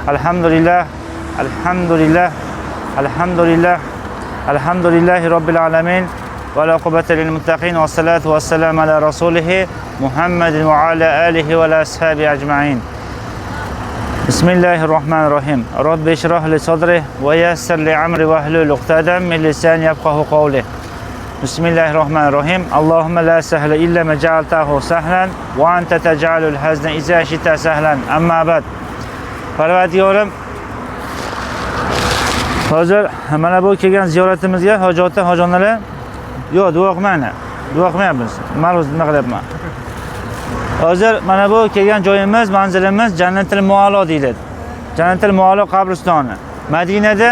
Alhamdulillah, alhamdulillah, alhamdulillah, alhamdulillahi robbil alamin. Va aqibatu lil muttaqin va salatu vassalamu ala rasulih Muhammadin va ala alihi va ashabi ajmain. Bismillahirrohmanirrohim. Robbi ishrah li sadri va yassir li amri va hlul uqdatan min lisani yafqahu qawli. Bismillahirrohmanirrohim. Allohumma la sahla illa ma ja'altahu sahlan va anta taj'alul hazna iza shi'ta sahlan. Amma ba'd. Parvardigorim, hozir mana bu kelgan ziyoratimizga hoji ota, hoji onalar, yo'q, duo qilmanglar. Duo qilmayapmiz. Ma'ruz nima qilyapman? Hozir mana bu kelgan joyimiz, manzilimiz Jannatul Muallo deyiladi. Jannatul Muallo qabristoni. Madinada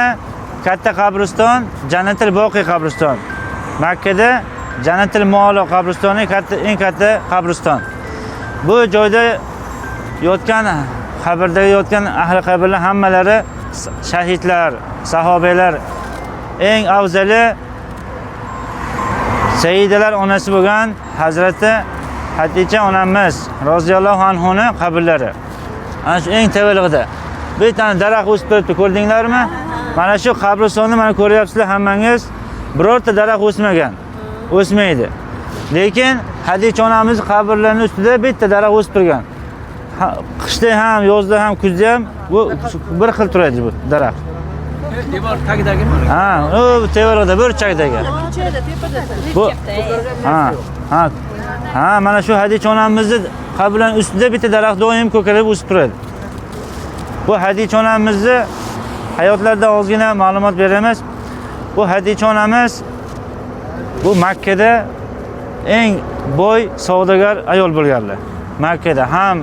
katta qabriston, Jannatul Boqiy qabriston. Makkada Jannatul Muallo qabristoni katta, eng katta qabriston. Bu joyda yotgan, qabrda yotgan ahli qabrlar hammalari shahidlar, sahobalar. Eng afzali sayyidalar onasi bo'lgan Hazrati Haticha onamiz roziyallohu anhuni qabrlari. Ana shu eng tevalig'ida bir tane daraxt o'sib turibdi, ko'rdinglarmi? Mana shu qabristonni mana ko'ryapsizlar hammangiz. Birorta daraxt o'smagan. O'smaydi. Lekin Haticha onamiz qabrlarining ustida bitta daraxt o'sib turgan. Qishda ham, yozda ham, kuzda ham bu bir xil turadi bu daraxt. Devor tagidagimi? Ha, u tevalig'ida burchakdagi. Bu ha. Ha, mana shu Hadicha onamizni qabrining ustida bitta daraxt doim ko'karib o'sib turadi. Bu Hadicha onamizni hayotlaridan ozgina ma'lumot beramiz. Bu Hadicha onamiz bu Makkada eng boy savdogar ayol bo'lganlar. Makkada ham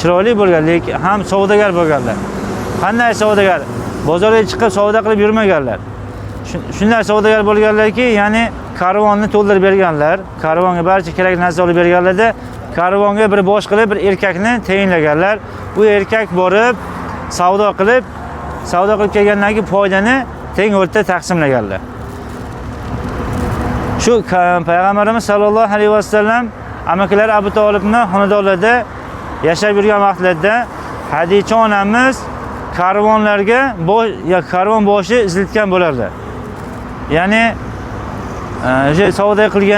chiroyli bo'lgan, lekin ham savdogar bo'lganlar. Qanday savdogar? Bozorga chiqib savdo qilib yurmaganlar. Shunday savdogar bo'lganlarki, ya'ni karvonni to'ldirib berganlar, karvonga barcha kerakli narsa olib berganlarda, karvonga bir bosh qilib bir erkakni tayinlaganlar. U erkak borib savdo qilib, savdo qilib kelgandan keyin foydani teng o'rta taqsimlaganlar. Shu payg'ambarimiz sollallohu alayhi vasallam amakilari Abu Tolibni xonadonlarida yashab yurgan vaqtlarida Hadicha onamiz karvonlarga ya karvon boshi iziltgan bo'lardi. Ya'ni o'sha savdo qilgan